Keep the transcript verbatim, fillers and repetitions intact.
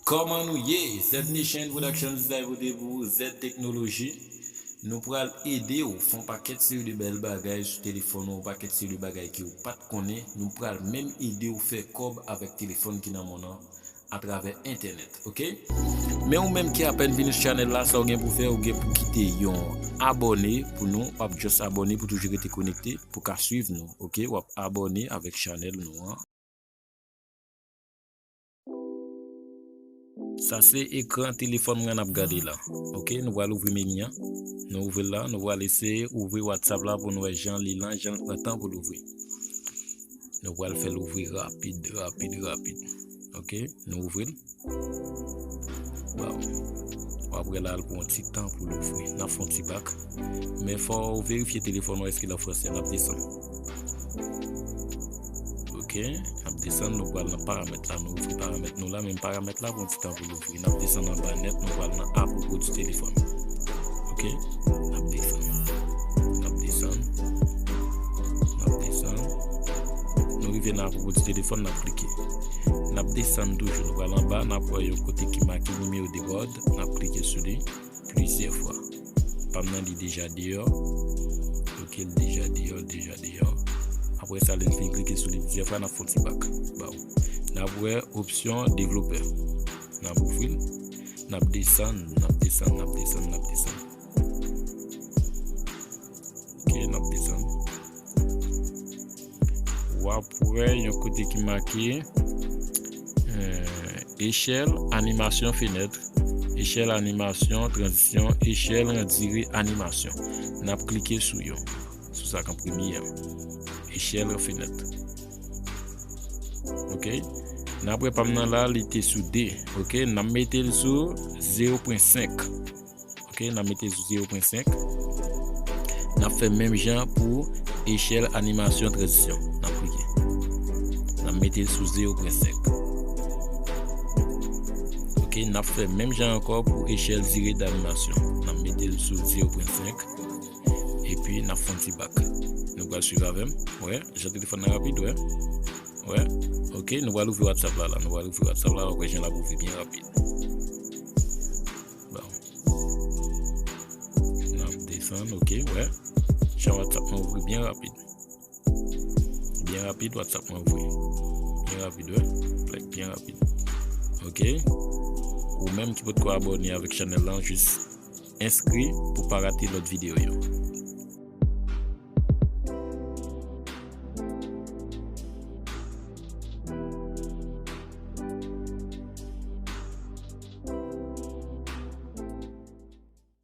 Kòman nou ye? Z Nation Production, se sa yo pote pou ou, Z Teknoloji. Nou pral ede w fè yon pakèt seri de bèl bagay sou telefòn ou, yon pakèt seri de bagay ke w pa t konnen. Nou pral menm ede w fè kòb avèk telefòn ki nan men w nan atravè entènèt, oke? Men ou menm ki apèn vini sou chanèl la, sa w gen pou fè, ou gen pou kite yon abòne pou nou, w ap just abòne pou toujou rete konekte, pou ka swiv nou, oke? W ap abòne avèk chanèl nou an. Sa se ekran telefòn mwen n ap gade la. Oke, nou pral ouvri meni an. Nou ouvri l la, nou pral eseye ouvri WhatsApp la pou nou wè jan li lan, jan l pran tan pou l ouvri. Nou pral fè l ouvri rapid, rapid, rapid. Oke, nou ouvri l. Waw. W ap wè la, l pran yon ti tan pou l ouvri. N ap fè yon ti bak. Men fò w verifye telefòn ou èske l an fransè. N ap desann. Oke, n ap desann, nou pral nan paramèt la, nou ouvri paramèt nou la, men paramèt la pran ti tan pou l ouvri. N ap desann anba nèt, nou pral nan apwopo di telefòn. Oke, n ap desann, n ap desann, n ap desann. Nou rive nan apwopo di telefòn, n ap klike. N ap desann toujou, nou pral anba, n ap wè yon kote ki make nimewo de kòd, n ap klike sou li plizyè fwa. Pa m nan li deja deyò. Oke, l deja deyò, deja deyò. Apre sa, lè n fin klike sou li plizyè fwa, n ap fè yon ti bak ba w. N ap wè opsyon devlopè. N ap ouvri l. N ap desann, n ap desann, n ap desann, n ap desann. Oke, n ap desann. W ap wè yon kote ki make, eh, echèl animasyon fenèt, echèl animasyon tranzisyon, echèl dire animasyon. N ap klike sou yo, sou sa k an premye an. Echèl fenèt. Oke. N ap wè pa m nan la, li te sou de. Oke, n ap mete l sou zewo pwen senk. Oke, n ap mete sou zewo pwen senk. N ap fè menm jan pou echèl animasyon tranzisyon. N ap klike. N ap mete l sou zewo pwen senk. Oke, n ap fè menm jan ankò pou echèl dire d'animasyon. N ap mete l sou zewo pwen senk. Epi n ap fè yon ti bak. Nou pral swiv avè m. Wè, jan telefòn nan rapid, wè. Wè. Oke, nou pral ouvri WhatsApp la, la. Nou pral ouvri WhatsApp la, w ap wè jan l ap ouvri byen rapid. Bon. N ap desann, oke, wè. Jan WhatsApp mwen ouvri byen rapid. Byen rapid, WhatsApp mwen ouvri. Byen rapid, wè. Plèk, byen rapid. Oke. Ou menm ki potko abòne avèk chanèl lan, jis enskri pou pa rate lòt videyo yo.